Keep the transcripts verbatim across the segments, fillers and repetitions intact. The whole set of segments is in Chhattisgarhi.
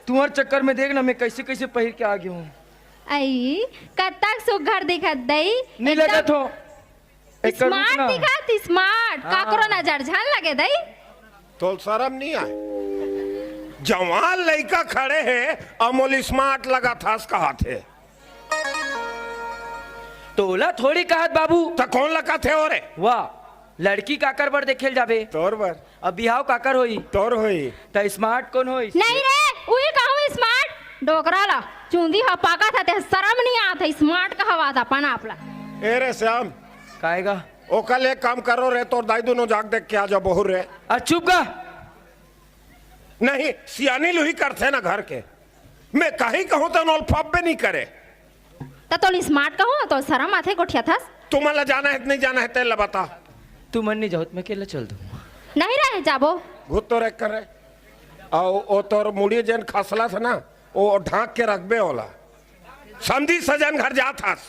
तुंहर चक्कर में देख ना, मैं कैसे कैसे पहिर के आ गया हूँ। अई, कतक सुघर दिखत दई। नहीं एकदम लगत हो। एक करू smart ना। दिखत, smart। हाँ। काकरो नजर झन लगे दई। तोल शरम नहीं आए? जवान लइका खड़े हे अउ मोल smart लगत हस कहत हे। तोला थोड़ी कहत बाबू। त कौन लगत हे ओ रे? वाह, लड़की काकर बर देखे ल जाबे? तोर बर। अब बिहाव काकर होई? तोर होई। त smart कौन होई? नहीं रे, उही कहूँ smart। डोकरा ला चूंदी ह पाकत हे, ते शरम नहीं आत हे, smart कहवात अपन आप ला। ए रे श्याम। काहेगा? ओकर ले एक काम करो रे, तोर दाई दोनों जाग देख के आ जाओ बहुर रे। आ चुप गा। नहीं, सियानी लुही करथे ना घर के। मैं कहीं कहूँ त नोल फब्बे नहीं करे। त तोल smart कहूँ, तोल शरम आथे, गोठियाथस। तुमन ला जाना हे त नहीं जाना हे, तेला बता। तुमन नहीं जाओ त मैं अकेला चल दूँ। नहीं रहे, जाबो। घुत तो रख कर रे। अउ ओ तोर मुड़ी जेन खसलत हे ना, ओ ढांक के रखबे ओला। समधी सजन घर जात हस।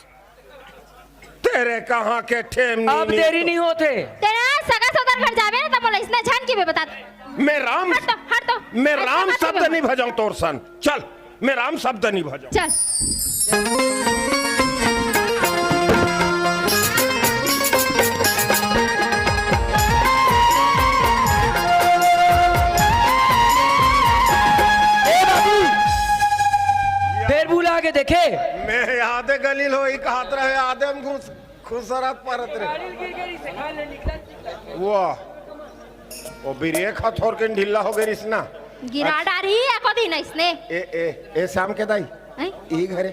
तेरे कहाँ के ठेम अब नी देरी तो। नहीं होत हे। तेरा सगा सोदर घर जाबे ना, त मोला इसने झन की भी बता। मैं राम, हट तो, हट तो। मैं ऐसा राम मत शब्द बोलो। नहीं भजाऊं तोर सन। चल, मैं राम शब्द नहीं भजाऊं। चल। ए बाबू, बेर बुला के देखे। मैं आदे गलील होई कहत रहे, आदे में घुस, खुसरत परत रहे। वाह, ओ बिरिये खा थोर के ढीला हो गई रिस ना। गिरा अच्छा। डारी एको दिन इसने। ए, ए, ए, श्याम के दाई। हैं? ई घरे।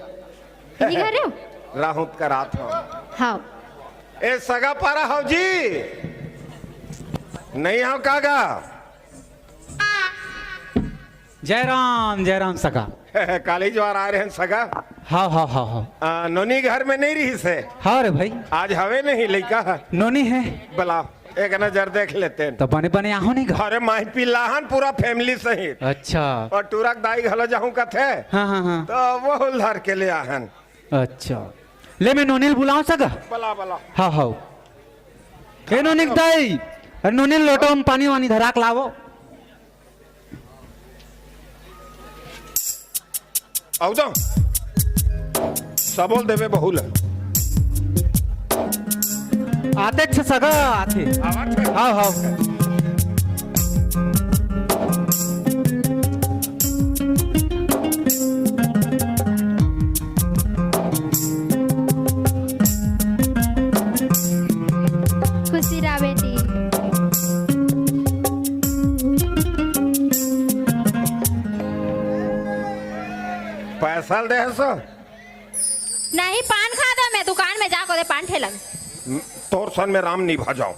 ई घरे हो? राहुत करात हो। हाँ। ए, सगा पारा हो जी। नहीं हो कागा? जय राम, जय राम सगा। काली ज्वार आ रहे हैं सगा। हाँ, हाँ, हाँ, हाँ। आ, नोनी घर में नहीं रही से? हाँ रे भाई। आज हवे नहीं लइका? नोनी है। बला, एक नजर देख लेते हैं। तो बने बने आहो नहीं घर? अरे माही पिल्लाहन पूरा family सहित। अच्छा। और टूरक दाई घलो जाहूं कथे। हाँ, हाँ, हाँ। तो वो धर के ले आहन। अच्छा। ले मैं नोनी ल बुलाऊं सगा? बला, बला। हाँ, हाँ। ए नोनी के दाई, अरे नोनी ल लोटा में पानी वानी धरा के लावो। आऊ तो सबोल देवे बहुल। आते छ सगा आते। आवाज है। हाव, हाव। खुशी रहा बेटी। पैसा ल दे हस? नहीं, पान खा दे, मैं दुकान में जाको दे पान ठेला में। तोर सन में राम नहीं भजाओ।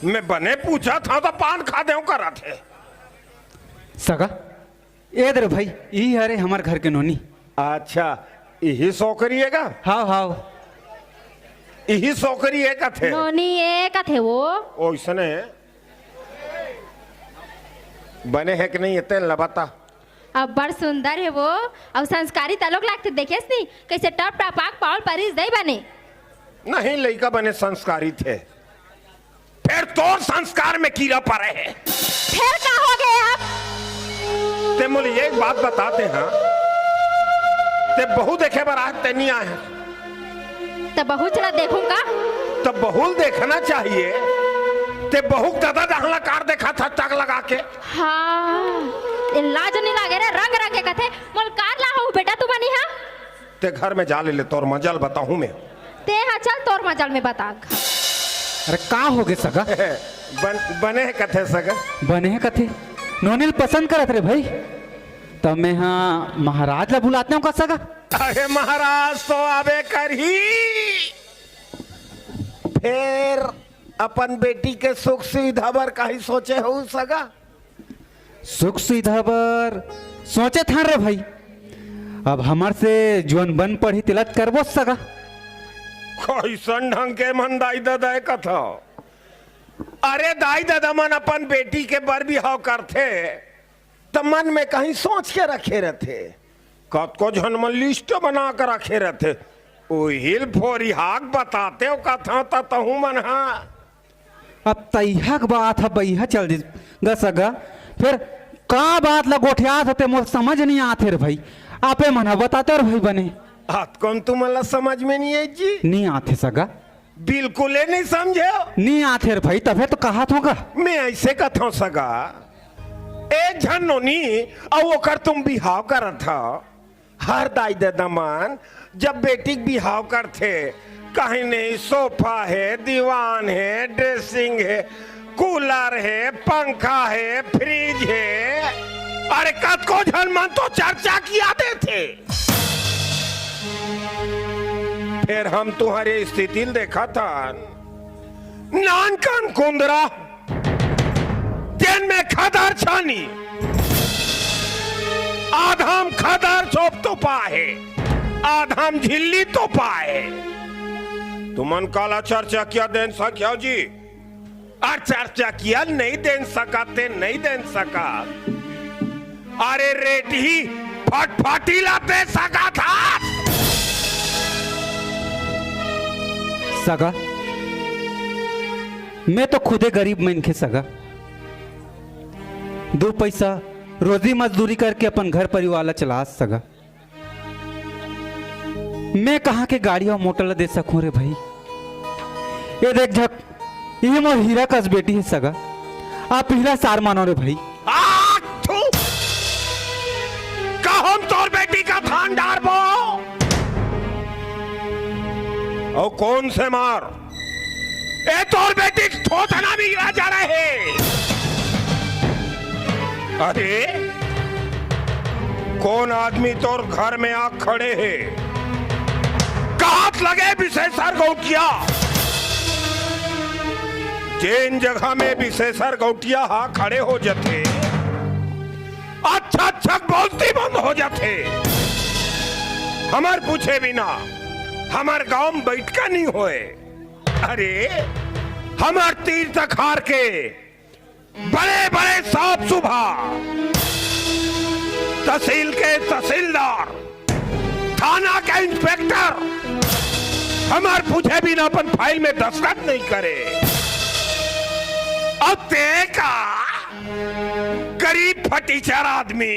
मैं बने पूछा था तो पान खा दे करा थे। सगा, ए दे रे भाई, इही हरे हमर घर के नोनी। अच्छा, इही सोकरी हे का? हाव, हाव। इही सोकरी हे कथे? नोनी ए कथे वो। ओइसने। बने हे कि नहीं, एते ल बता। अब्बड़ सुंदर हे वो, अउ संस्कारी तलोक लागथे, देखेस नी, कइसे टप टपाक पावल परिस दई बने। नहीं, लइका बने संस्कारी थे। फेर तोर संस्कार में कीरा परे हे। फेर का हो गे अब? ते मोला एक बात बता ते, हाँ, ते बहू देखे बर आए, ते नहीं आए। त बहू चला देखूं का? त बहू ल देखना चाहिए। ते बहू के ददा डहन ला काबर देखत हस टक लगा के। हाँ, ए लाज नहीं लागे रे, रंग रंग के कथे, मोला काबर लाहू बेटा तुमन इहाँ? ते घर में जा ले, ले तोर मजा ल बताहूं मैं। ते हा चल तोर मजा ल मैं बता। अरे का हो गे सगा? बन, बने हे कथे सगा। बने हे कथे? नोनी ल पसंद करत रे भाई। त मैं हा महाराज ला बुलात हंव का सगा? अरे महाराज तो आबे करही। फेर अपन बेटी के सुख सुविधा बर काहीं सोचे हस सगा? सुख सुविधा बर सोचत हन रे भाई, अब हमर से जोन बन पड़ही तेला त करबो सगा। कइसन ढंग के मन दाई ददा ए कथा। अरे दाई ददा मन अपन बेटी के बर बिहाव करथे त मन में काहीं सोच के रखे रथे। कतको झन मन list बना के रखे रथे, उही ल फोरिहा के बतातेव कथा त तहूं मन हा। अब तइहा के बात ह बइहा चल दिस गा सगा। फेर का बात ला गोठियात हते, मोर समझ नहीं आथे रे भाई। आपे मन ह बताते रे भाई बने। अतकोन तुमन ला समझ में नहीं आई जी? नहीं आथे सगा। बिल्कुल ही नहीं समझे हो? नहीं आथे रे भाई, तभे तो कहात हों गा। मैं ऐसे कथों सगा, एक झन नोनी अउ ओकर तुम बिहाव करत हव। हर दाई ददा मन जब बेटी के बिहाव करथे, कहीं नहीं सोफा हे, दीवान हे, ड्रेसिंग हे, कूलर हे, पंखा हे, फ्रिज हे, अरे कतको झन मन तो चर्चा किया देथे। फेर हम तुम्हारे स्थिति ल देखत हन, नानकन कुंदरा, तेन में खदर छानी, आधाम खदर छोप तो पाहे, आधाम झिल्ली तो पाहे। तुमन काला चर्चा किया देन सकिया जी? अउ चर्चा किया नहीं देन सकत, ते नहीं देन सकत। अरे रेटही फटफटी ला दे सकत हस। सगा, मैं तो खुदे गरीब मनखे सगा, दू पैसा रोजी मजदूरी करके अपन घर परिवार ला चलात सगा। मैं कहाँ के गाड़ी अउ मोटर ला दे सकूं रे भाई? ये देख झक, ये मोर हीरा कस बेटी हे सगा। आप हीरा सार मानो रे भाई। आ, थू! का हम तोर बेटी का थान डारबो? अउ कोन से मार? ए तोर बेटी थोथना भी आ जा रहे। अरे, कोन आदमी तोर घर में आ खड़े हे? काहत लगे बिसेसर गौटिया। जेन जगह में बिसेसर गौटिया हा खड़े हो जथे, अच्छा अच्छा बोलती बंद हो जथे। हमर पूछे बिना हमर गांव में बैठका नहीं होए। अरे, हमर तीर तखार के बड़े बड़े साफ सुभा, तहसील के तहसीलदार, थाना के इंस्पेक्टर हमर पूछे बिना अपन फाइल में दस्तखत नहीं करे। अब ते का गरीब फटीचर आदमी,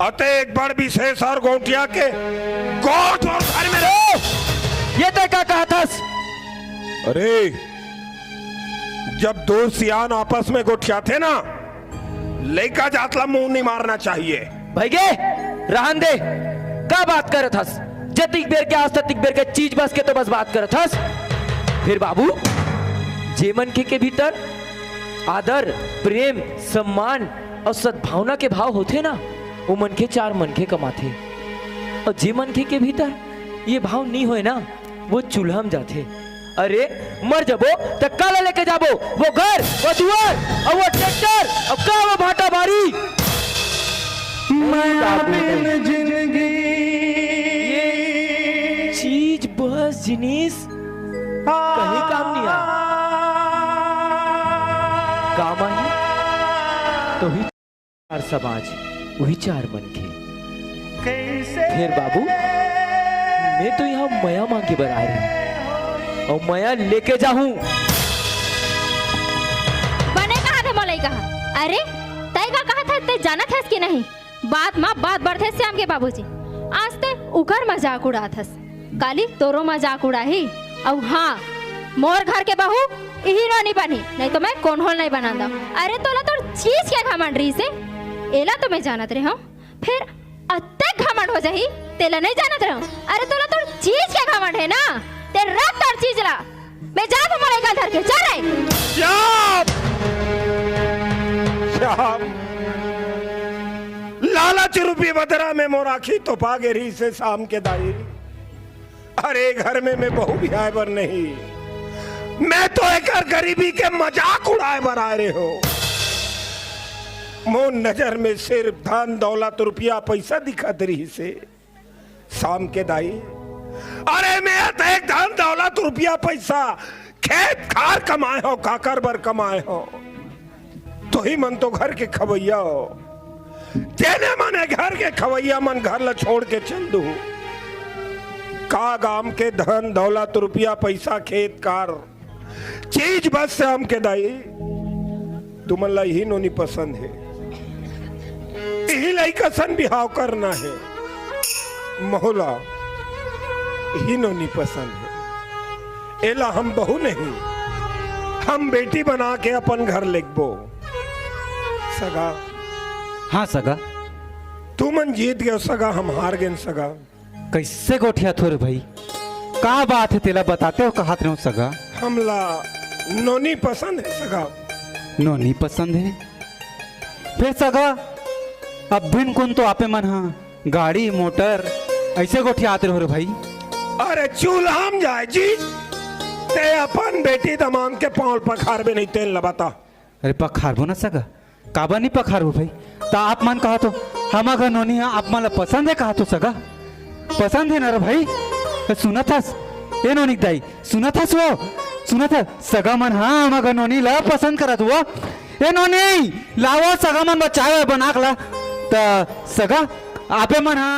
अते एक बड़ बिसेसर गौटिया के गोठ तोर घर में रहो। ये ते का कहत हस? अरे, जब दो सियान आपस में गोठियाथे ना, लइका जात ला मुंह नहीं मारना चाहिए। भइगे, रहन दे। का बात करत हस? जतिक बेर के आज ततिक बेर के चीज बस के तो बस बात करत हस। फेर बाबू, जे मनखे के भीतर आदर, प्रेम, सम्मान अउ सद्भावना के भाव होथे ना, वो मनखे चार मनखे कमाथे। अउ जे मनखे के भीतर ये भाव नी होय ना, वो चूल्हा म जाथे। अरे, मर जबो त काला लेके जाबो? वो घर, वो दुआर, अउ वो ट्रैक्टर, अउ का वो भाटा भारी? मया बिन जिंदगी। ये चीज बस जिनिस कहीं काम नहीं आय। काम आही तो ही चार समाज, वही चार मनखे। फेर बाबू, मैं तो यहाँ मया मांगे बर आय रहेंव अउ मया लेके जाहूं। बने कहा थे मोलई कहा। अरे, तय का कहा था, तय जानत हस कि नहीं? बात मा बात बढ़थे श्याम के बाबूजी। आज ते उकर मजाक उड़ात हस, काली तोरो मजाक उड़ाही। अउ हाँ, मोर घर के बहू इही नोनी बनही, नहीं तो मैं कोन्होल नहीं बनांदा। अरे तोला तोर चीज के घमंड रहिस हे, एला तो मैं जानत रहेंव, फेर अतेक घमंड हो जाही, तेला नहीं जानत रहेंव। अरे तोला तोर चीज के घमंड हे ना, ते रख तोर चीज ला। मैं जात हूँ मोर एकल धर के, चल रे। श्याम! श्याम! लालच रूपी बदरा में मोर आँखी तोपा गे रहिस हे श्याम के दाई। अरे घर में मैं बहू बिहाय बर नहीं, मैं तो एकर गरीबी के मजाक उड़ाय बर आय रहेंव। मोर नजर में सिर्फ धन दौलत रुपया पैसा दिखत रहिस हे। श्याम के दाई, अरे मैं तो एक धन दौलत रुपया पैसा खेत खार कमाय हंव, काकर बर कमाय हंव? तुही मन तो घर के खवैया हो, तेने मन ए घर के खवैया मन घर ला छोड़ के चल दू। का गाम के धन दौलत रुपया पैसा खेत खार चीज बस श्याम के दाई, तुमन ला इही नोनी पसंद हे। लइका सन बिहाव करना हे। मोला ही नोनी पसंद हे। एला हम बहू नहीं, हम बेटी बना के अपन घर लेगबो। सगा। हाँ सगा। तुमन जीत गेव सगा, हम हार गेन सगा। कइसे गोठियाथो रे भई? का बात हे तेला बतातेव कहत रहेंव सगा। हमला नोनी पसंद हे सगा। नोनी पसंद हे? फेर सगा, अभिन कुन तो आपे मन हा गाड़ी मोटर अइसे गोठियात रहो रे भई। अरे चूल्हा म जाय जी, तें अपन बेटी दमांद के पाँव ल पखारबे नहीं, तेन ल बता। अरे पखारबो ना सगा, काबर नहीं पखारबो भई? त आप मन कहत हो, हमर घर नोनी हा आप मन ला पसंद हे कहत हो सगा? पसंद हे ना रे भई? ए, सुनत हस? ए नोनी के दाई, सुनत हस वो? सुनत हस? सगा मन हा हमर घर नोनी ला पसंद करत वो। ए नोनी, लावो सगा मन बर चाय वाय बना के ला। त सगा, आपे मन हा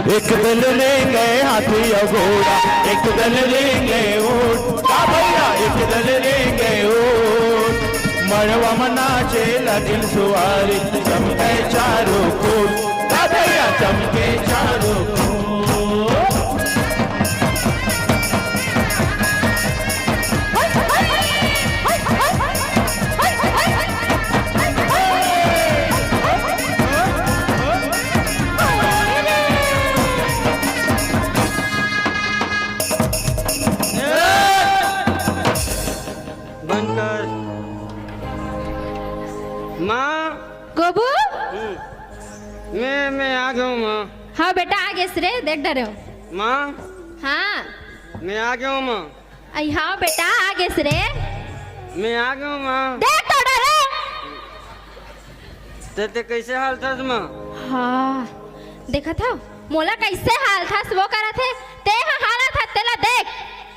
एक दल रेंगे हाथी अउ घोड़ा, एक दल रेंगे ऊंट। का भैया, एक दल रेंगे ऊंट। मड़वा म नाचे लगिन सुवारी, चमके चारों कोर। का भैया, चमके चारों कोर। बंद कर। माँ। गोबू। हम्म। मैं, मैं आ गया हूँ, माँ। हाँ बेटा, आ गेस रे, देख डरे हो। माँ। हाँ। मैं आ गया हूँ, माँ। अई हाँ बेटा, आ गेस रे। मैं आ गया हूँ, माँ। देख तो डरे। ते, ते कैसे हालथस, माँ? हाँ, देखा था, मोला कैसे हालथस वो करत हे, ते ह हालत ह, तेला देख।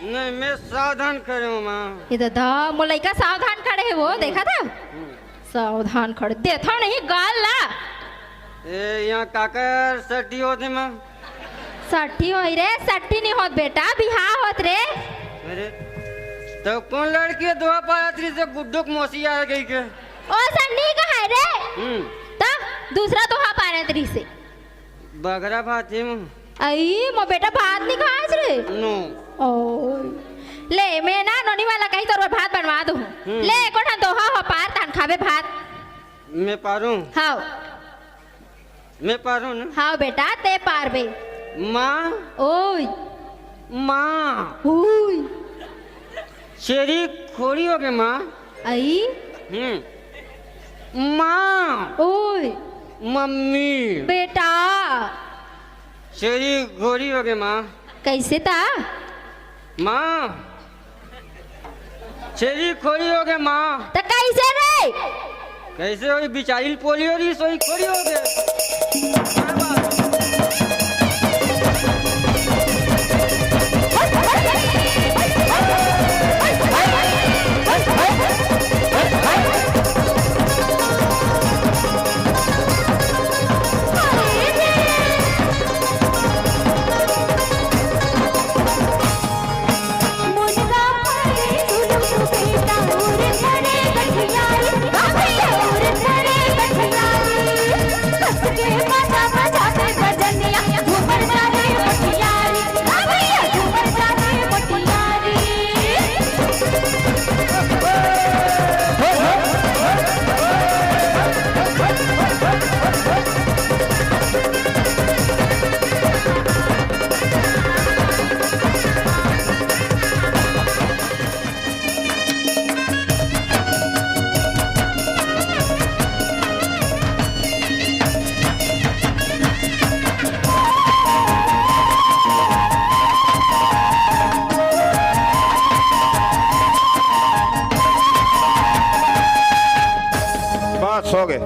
नहीं, मैं सावधान खड़े हूँ, माँ। ये दादा, मोर लइका सावधान खड़े हे वो, हम्म। देखा था? हम्म। सावधान खड़े, देथा नहीं गाल ला। ए, यहाँ काकर सट्टी होत हे, माँ? सट्टी होई रे, सट्टी नहीं होत बेटा, बिहाव होत रे। अरे, तो कौन लड़की हे दोहा पारत रहिसे गुड्डू के मौसी आए गई के? ओ सब नहीं कहा रे। हम्म। तो दूसरा दोहा पारत रहिसे। बगरा भात हे, माँ। अई, मोर बेटा भात नहीं खास रे। नो। ओ। ले, मैं ना नोनी वाला कहीं तोर भात बनवा दूँ। हम्म। ले, एको ठन दोहा हो पार, तहन खाबे भात। मैं पारूँ? हाव। मैं पारूँ ना? हाव बेटा, ते पारबे। माँ। ओय। माँ। ओय। छेरी खोरी होगे, माँ। अई। हम्म। माँ। ओय। मम्मी। बेटा। छेरी खोरी होगे, माँ। कैसे ता? माँ, छेरी खोरी होगे, माँ। त कैसे रे? कैसे होई, बिचारी पोलियो रही, सोई खोरी होगे। बस हो गए,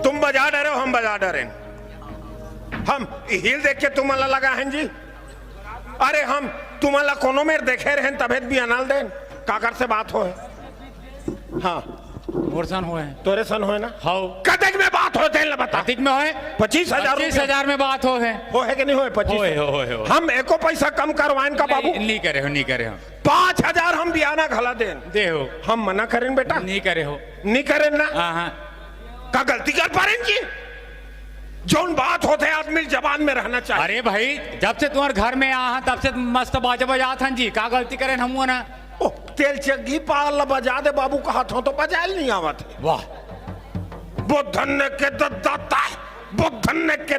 तुम बजा डरे हो, हम बजा डरे। हम हील देख के तुमन ला लगा हन जी। अरे हम तुमन ला कोनो मेर देखे रहेन तभे त बियाह नल देन। काकर से बात होए? हाँ। मोर सन होए। तोरे सन होए ना? हव। कतेक में बात होए तेन ला बता। कतेक में होए? पच्चीस हजार रुपया। पच्चीस हजार में बात होए। होए कि नहीं होए पच्चीस? होए, होए, होए। हम एको पैसा कम करवाएन का बाबू? नहीं, नहीं करे हो, नहीं करे हो। पाँच हजार हम बियाना घला देन। दे हो। हम मना करेन बेटा? नहीं करे हो। नहीं करेन ना? हाँ, हाँ। का गलती कर पारेन जी? जौन बात होथे, आदमी जबान में रहना चाहिए। अरे भाई, जब से तुम्हारे घर में आहा, तब से मस्त बाजा बजात हन जी। का गलती करेन हम वो ना? ओ, तेल चग्गी पाल ला बजा दे बाबू, कहत हो तो बजायल नहीं आवत हे। वाह। बहुत धन्य के द-, दाता है, बहुत धन्य के।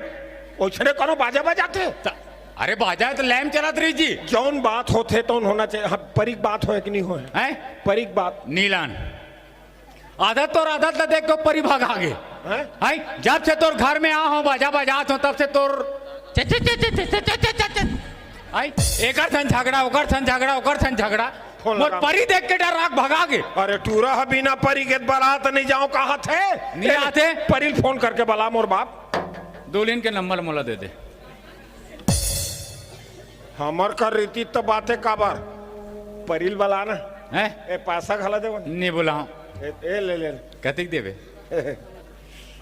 ओइसने कोनो बाजा बजाथे? त-, अरे बाजा तो लैम चलत रही जी। जौन बात होथे तौन होना चाहिए। हाँ, परिक बात होए कि नहीं होए? हैं? परिक बात। नीलान। आदत तोर आदत ला देख के परी भगा गे। हैं? हैं? जब से तोर घर में आ हो, बाजा बजात हो, तब से तोर चे-, चे-, चे-, हैं? एकर सन झगड़ा, ओकर सन झगड़ा, ओकर सन झगड़ा। फोन मोर लगा। परी देख के डर आग भगा गे। अरे टूरा ह बिना परी के बरात नहीं जाओ कहा थे। नहीं ए, आते। परी ल फोन करके बला मोर बाप। दुल्हन के नंबर मोला दे दे। हमर कर रीति तो बात है काबर। परी ल बला ना। हैं? ए, पैसा घला देवन। नहीं बुलाओ। ए, ए, ले, ले। कतिक देबे?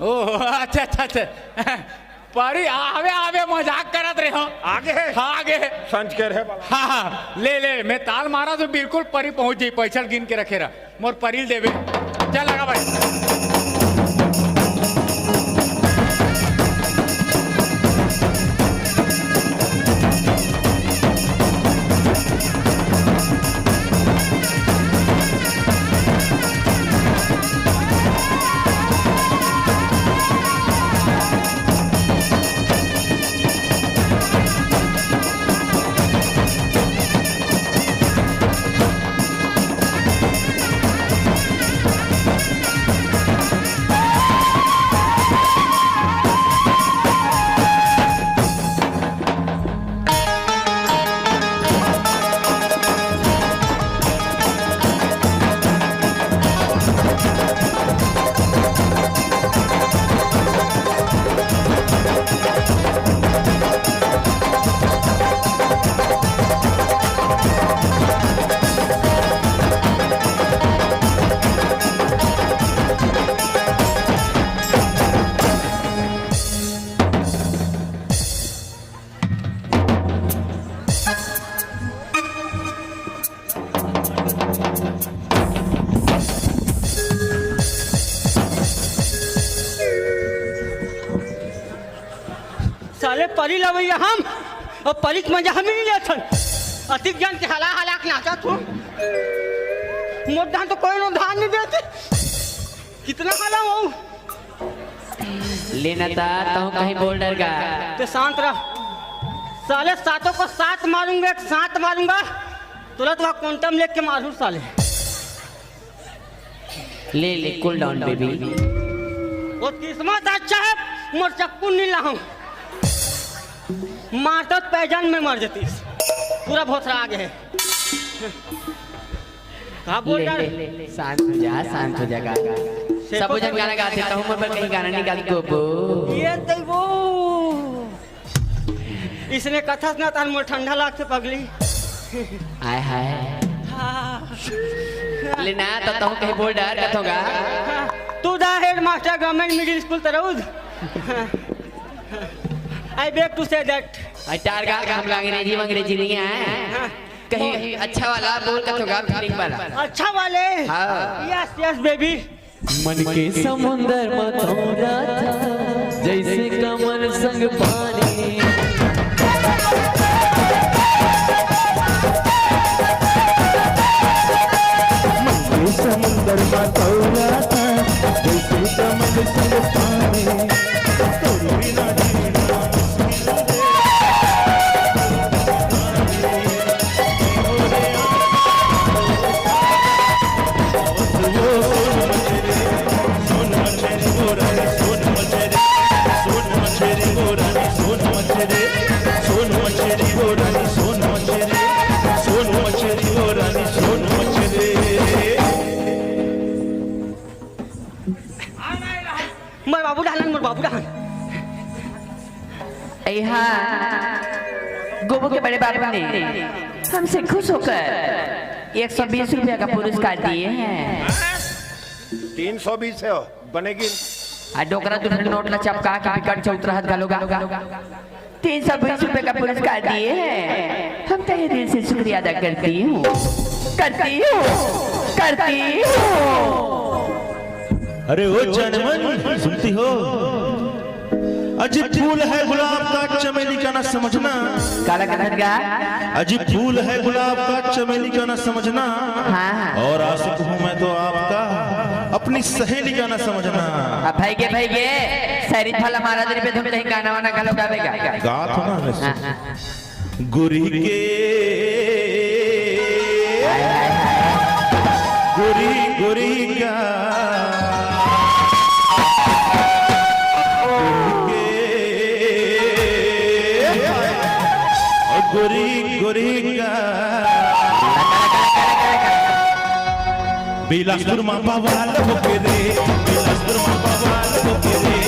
ओ, अच्छा, अच्छा, अच्छा। परी आवे, आवे, मजाक करत रहे हो। आगे हे। हाँ, आगे हे। संज के रहे वाला। हाँ, हाँ, ले, ले, मैं ताल मारा तो बिल्कुल परी पहुंच जाई, पैसा ल गिन के रखे रह। मोर परी ल देवे। चल लगा भाई। साले परी लवैया हम, अउ परी के मजा हम ही नहीं लेथन। अतिक जान के हला हला के नाचत हूँ। मोर धान तो कोई नो धान नहीं देते। कितना हला हूँ? लेना ता, तहूँ कहीं बोल डर गा। ते शांत रह। साले सातों को सात मारूंगा, एक सात मारूंगा। तुरंत वहाँ quantum लेके मारू साले। ले, ले, cool down, baby। वो किस्मत अच्छा है, मोर चक्कू नहीं लाऊं। मारता तो पैजान में मर जातीस। पूरा भोथरा आगे है। का बोल ले, रहा ले, है? ले, शांत हो जा, शांत हो जा, गा। से सबो तो जन गाना गाथे, तहूँ मोर बर कहीं गाना नहीं गात गोबो। ये तई वो। इसने कथस ना तान मोर ठंडा लागथे पगली। आय हाय। हाँ। ले ना, तो तहूँ कहीं बोल डर कथों गा। हाँ। तू दा headmaster government middle school तरउद। I beg to say that। आई टार गा, हमला अंग्रेजी वंग्रेजी नहीं आय। हाँ। कहीं अच्छा वाला बोल कथों गा, feeling वाला। अच्छा वाले? हाँ। Yes, yes, baby। मन के समुंदर म तौरा था, जैसे कमल संग पानी। मन के समुंदर म तौरा था, जैसे कमल संग पानी। तोर बिना जीना मुश्किल रे। मोर बाबू डहलन, मोर बाबू डहलन। एहा गोबू के बड़े बाबू ने हमसे खुश होकर एक सौ बीस रुपया का पुरस्कार दिए हैं। तीन सौ बीस है, बनेगी। आ डोकरा दू ठन नोट ला चपका के बिकट चौतरा हाथ घलो गा। तीन सौ बीस रुपए का पुरस्कार दिए हैं, हम तहे दिल से शुक्रिया अदा करती हूँ, करती हूँ, करती हूँ। अरे ओ जनमन, सुनती हो? अजी फूल है गुलाब का, चमेली का ना समझना। काला कथन का? अजी फूल है गुलाब का, चमेली का ना समझना। हाँ, हाँ। और आशिक हूँ मैं तो आपका, अपनी सहेली का ना समझना। अब भाई के, भाई के, शरीफ वाला महाराज पे तुम कहीं गाना वाना घलो गावेगा? गा तो ना वैसे। हाँ, हाँ। गोरी के, गोरी, गोरी का, गोरी के, गोरी, गोरी का। बिलासपुर मा बवाल होके रे, बिलासपुर मा बवाल होके रे,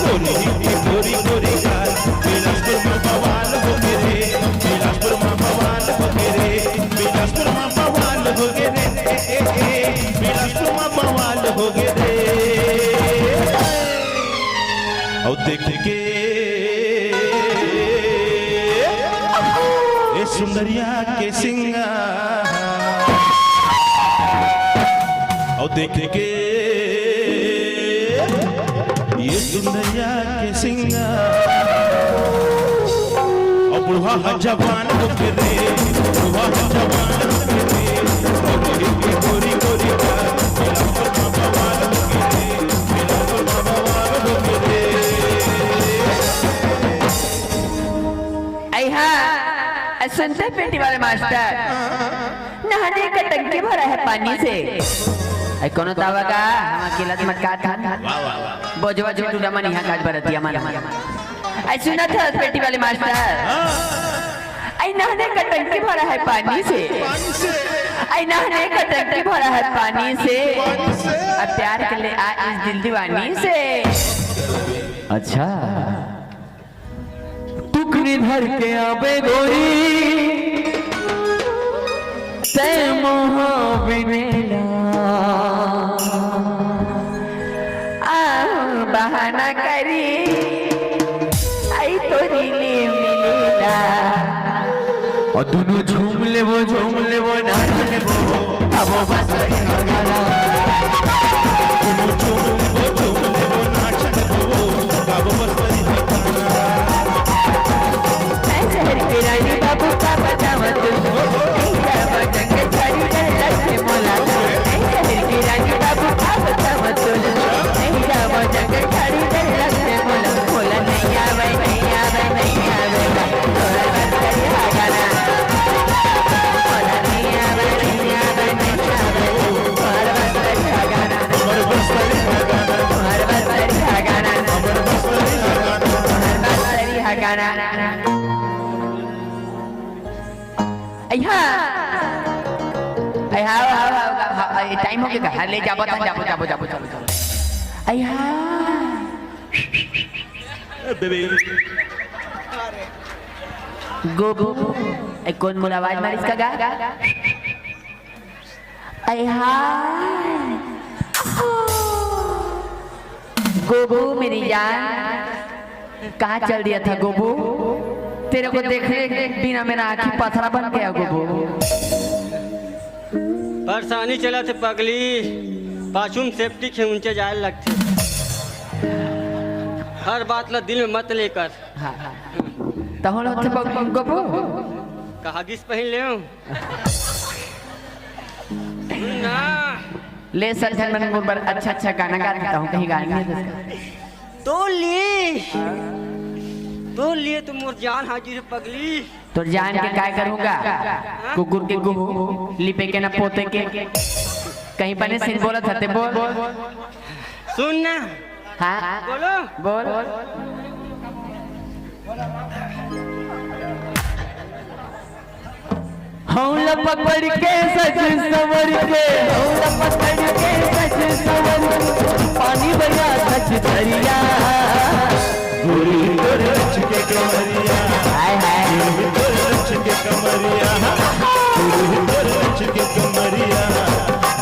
गोरी के गोरी गोरी गाल। बिलासपुर मा बवाल होके रे, बिलासपुर मा बवाल होके रे, बिलासपुर मा बवाल होके रे, ए, ए, ए, बिलासपुर मा बवाल होके रे। अउ देख के सुंदरिया के सिंगार, अउ देख के ये सुंदरिया के सिंगार, अउ बुढ़वा ह जवान होके रे, बुढ़वा ह जवान होके रे, अउ देख के गोरी गोरी का, मेरा तो माँ बवाल होके रे, मेरा तो माँ बवाल होके रे। ऐ हाँ, सुनते पेटी वाले मास्टर, नहाने का टंकी भरा है पानी से। ऐ कोनो दावा का, हम अकेला मटका था। वाह, वाह, वाह। बोझवा जो टूटा मन यहाँ काज बरतिया मन। ऐ सुना था पेटी वाले मास्टर। हाँ। ऐ नहाने का टंकी भरा है पानी से। पानी से। ऐ नहाने का टंकी भरा है पानी से। पानी से। अब प्यार के लिए आ इस दिल दीवानी से। अच्छा। टुकनी धर के आबे गोरी, तै मोह बिनेला। आ बहाना करी, आई तोरी ले मिलेला। अउ दुनो झूम लेबो, झूम लेबो, नाच लेबो, अब बस गाना। दुनो झूम लेबो, झूम लेबो, नाच लेबो, अब बस गाना। मैं शहर के रानी बाबू का बतावा तू, नहीं जावा जंग झाड़ी डर लगते मोला। मैं शहर के रानी बाबू का बतावा तू, नहीं जावा जंग झाड़ी डर लगते मोला। मोला नहीं आवे, नहीं आवे, नहीं आवे। अइहा। अइहा, आओ, आओ, आओ, आओ, आओ, ये टाइम हो गया, हाँ, ले जाबो, जाबो, जाबो, जाबो, चलो, चलो। अइहा। ए, बेबी। गोबू, ए, कोन मोला आवाज मारिस का गा? अइहा। गोबू, मेरी जान, कहाँ चल दिया था गोबू? तेरे को देखने बिना मेरा आँखी पथरा बन गया गोबू। परेशानी चलत हे पगली, पाछू म सेफ्टी के ऊंचे जाए लगथे। हर बात ला दिल में मत लेकर। हाँ, हाँ। तहन होथे पग-, पग-, गोपू? कहा गिस पहिन ले हूँ। ना। ले सर, झन मन मोर बर अच्छा, अच्छा गाना गा देता हूँ, कहीं गाना नहीं है। तो ले, तो ले, तो मोर जान हाजिर है पगली। तोर जान के काय करूँगा? कुकुर के गुहू, लिपे के ना पोते के। कहीं बने सिंह बोलत हते, बोल। सुन ना। हाँ। बोलो। बोल। हौला पकड़ के सज संवर के, हौला पकड़ के सज संवर के, पानी भरा सच दरिया। गोरी तोर लच के कमरिया, हाय, हाय। गोरी तोर लच के कमरिया, गोरी तोर लच के कमरिया,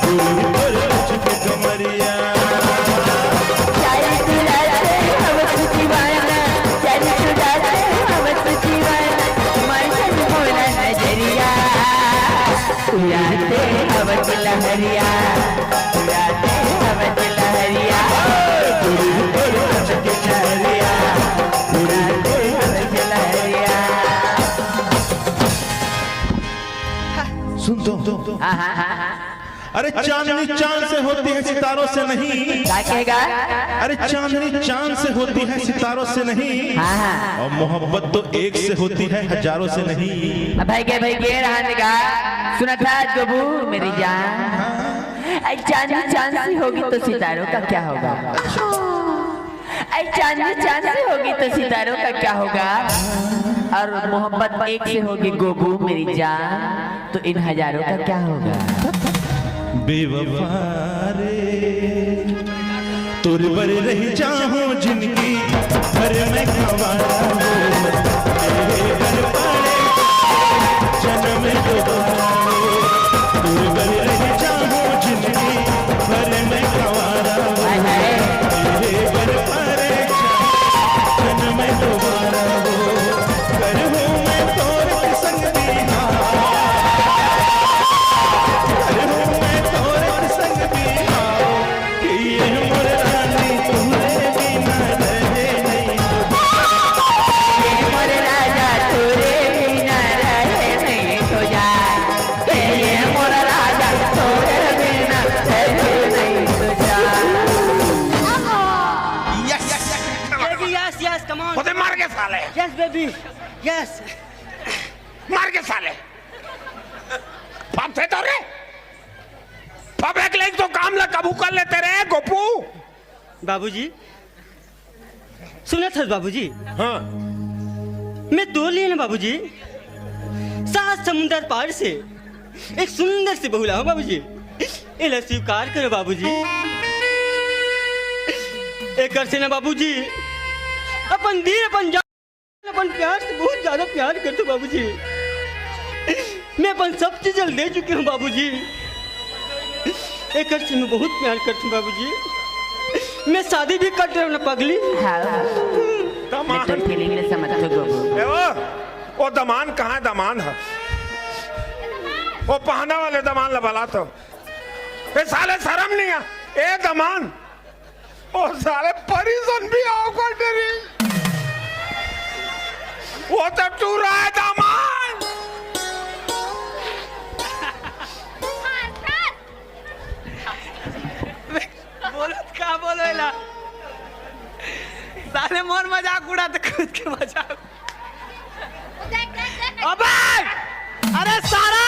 गोरी तोर लच के कमरिया। चाल चुराते हवस दीवाना, चाल चुराते हवस दीवाना, मार चल भोला नजरिया। उड़ाते हवस लहरिया, उड़ाते हवस लहरिया, उड़ाते हवस लहरिया, उड़ाते हवस लहरिया। सुन तो। हाँ, हाँ, हाँ, हाँ। अरे चांदनी चांद से होती है, सितारों से नहीं। क्या कहेगा? अरे चांदनी चांद से होती है, सितारों से नहीं। हाँ, हाँ। और मोहब्बत तो एक से होती है, हजारों से नहीं। अब भाई के, भाई के रहने का सुना था आज गोबू मेरी जान। अरे चांदनी चांद से होगी तो सितारों का क्या होगा? अरे चांदनी चांद से होगी तो सितारों का क्या होगा? और मोहब्बत एक से होगी गोबू मेरी जान, तो इन हजारों का क्या होगा? बेवफा रे, तोर बर रह जाहूं जिंदगी भर मैं गंवारा हो, तेरे बर पड़े जन्म दोबारा हो, तोर बर रह जाहूं जिंदगी भर मैं गंवारा हो, हाय, हाय। तेरे बर पड़े जन्म दोबारा हो, कर हूं मैं तोर संग दी। Yes, baby. Yes. मार के साले। फबथे तो रे। फबे के लइक तो काम ला कभू कर लेते रे, गोपू। बाबूजी, सुनत हस बाबूजी? हाँ। मैं तोर लिए ना बाबूजी, सात समुंदर पार से एक सुंदर सी बहू लाहूं बाबूजी। एला स्वीकार करो बाबूजी। एकर से ना बाबूजी, अपन दिल, अपन जान, अपन प्यार से बहुत ज्यादा प्यार करथों बाबूजी। मैं अपन सब चीज ल दे चुके हूँ बाबूजी। एकर से मैं बहुत प्यार करथों बाबूजी। मैं शादी भी कर डरेंव ना पगली। हाँ, मैं तोर फीलिंग ले समझथों गोबू। ए वो, वो दमान कहाँ हे? दमान हे। वो पहना वाले दमान ला बला तो। ए साले, शरम नहीं हे? ए दमान। ओ साले, परी सन भी आव कर डरी। वो तो टूरा हे दमान। बोलत का बोलो एला? साले मोर मजाक उड़ाथे, खुद के मजाक। अबे! अरे सारा!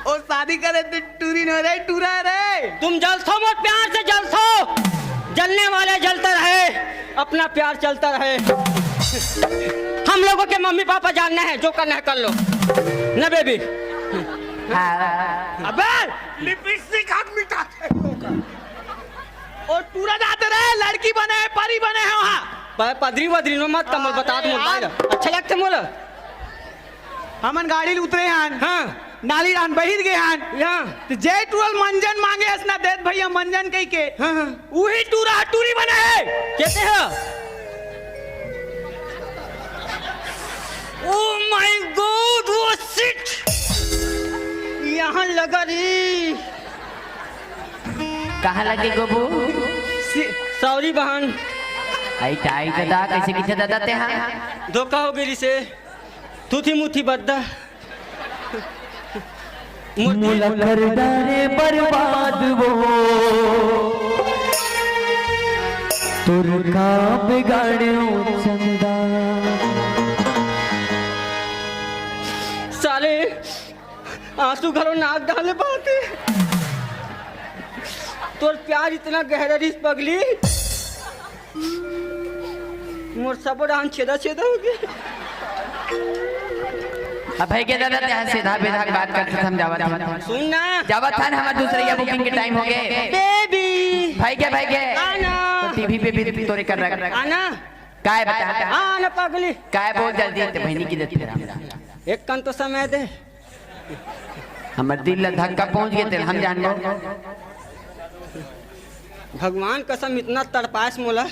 ओ शादी करे ते टूरी नो रे, टूरा रे। तुम जलथो मोर प्यार से जलथो। जलने वाले जलता रहे, अपना प्यार चलता रहे। हम लोगों के मम्मी पापा जानना है, जो करना है कर लो। ना बेबी। हाँ। अबे लिपस्टिक हाथ मिटा दे। ओ टूरा जाते रहे, लड़की बने हे, परी बने हे वहाँ। प-, पदरी वदरी नो मत कमल, बता दे मोर भाई ला। अच्छा लगथे मोला। हमन गाड़ी ले उतरे हन। हाँ। नाली रहन बहिर गे हन। हाँ। तो जय टूरा ल मंजन मांगे हस ना देत भैया मंजन कहिके। हाँ, हाँ। उही टूरा ह टूरी बने हे। कैसे हो? Oh my God, वो shit! यहाँ लगा रे। कहाँ लगे गोबू? सॉरी बहन। आई टाई दादा, कैसे किथे दादा ते हा? धोखा हो गई से। तू थी मुथी बद्दा। मोला कर डारे बर्बाद वो, तोर का बिगाड़े ओ चंदा। साले, आंसू घलो नाक डाले बाते। तोर प्यार इतना गहरा रिस पगली। मोर सबो डहान छेदा छेदा हो गे। अब भई गे दादा, ते सीधा बेधा के बात करत हस, हम जावत हन। सुन ना। जावत हन, हमर दूसरइया बुकिंग के टाइम हो गे। बेबी। भई गे, भई गे। आना। तो टीवी पे भी तोरे कर रख। आना। काय बता? आना पगली। काय बोल जल्दी, ते बहिनी की देते हम। एक कन तो समय दे। हमर दिल ला धक्का पहुंच गे, तेला हम जानबो। भगवान कसम, इतना तड़पास मोला,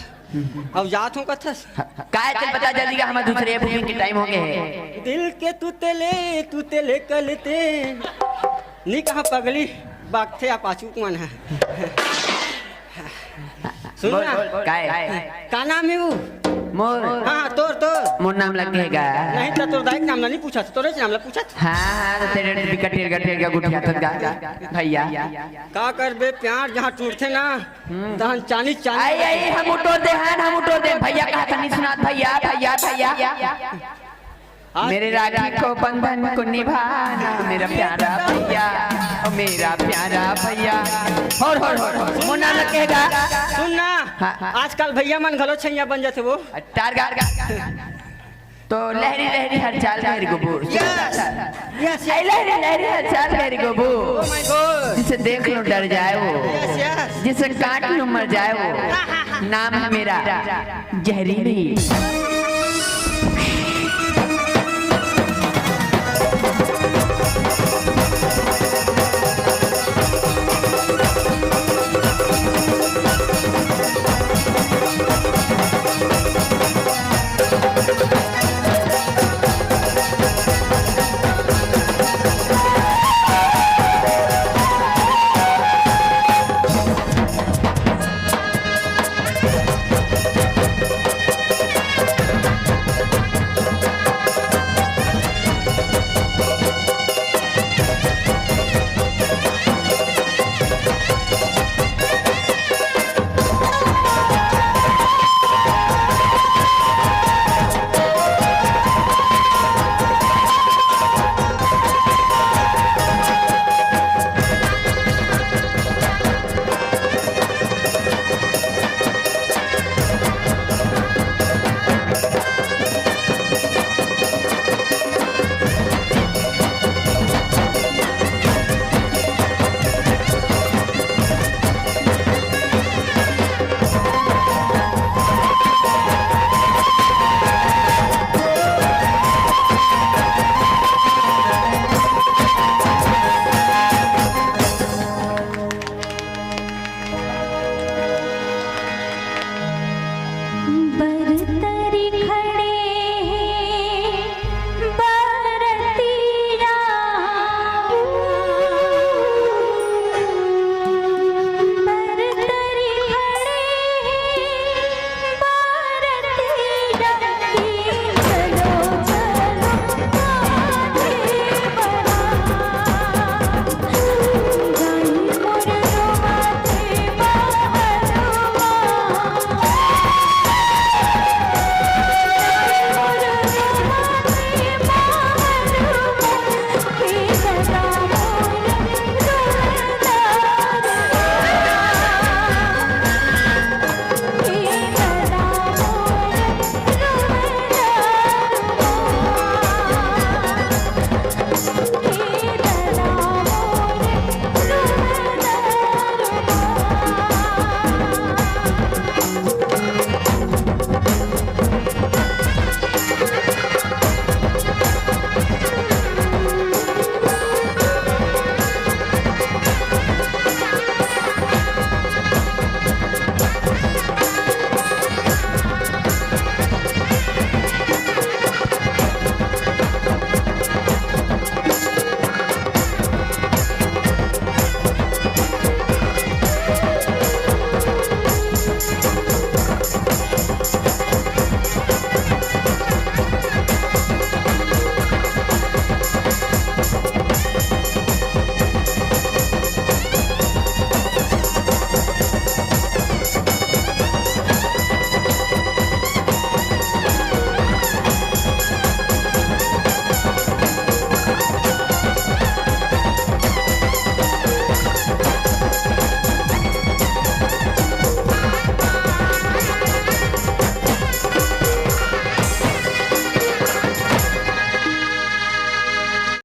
अब जात हूँ कथस। काय चल पता जल्दी का, हमर दूसरे बुकिंग के टाइम हो गे हे। दिल के तू तेले, तू तेले कलते। नी कहा पगली, बागथे आ पाछू मन है। सुन बोल, ना। बोल, काय? का नाम हे वो? मोर? हाँ, तोर, तोर। मोर नाम लगे हे गा। नहीं तो तोर दाई के नाम ला नहीं पूछा, तोरे नाम ला पूछा। हाँ, हाँ, तो तेरे बिकट टेर गा, टेर गा गुठिया थत गा। भैया। का करबे प्यार जहाँ टूटथे ना, हम्म। तहाँ चानी, चानी। आई, आई, हम उठो दे, हाँ, हम उठो दे। भैया कहा था नहीं सुनात, भैया, भैया, भैया। मेरे राखी को बंधन को निभाना, मेरा प्यारा भैया, ओ मेरा प्यारा भैया। होर, होर, होर, होर। मोर नाम लगे हे गा। सुन ना, हाँ, हाँ। आजकल भैया मन घलो छैया बन जाथे वो। टार गा, गा, गा, गा। तो लहरी, लहरी हर चाल मेरी गोबू। Yes, yes, yes। ऐ लहरी, लहरी हर चाल मेरी गोबू। Oh my God। जिसे देख लो डर जाए वो। Yes, yes। जिसे काट लो मर जाए वो। नाम है मेरा जहरीली।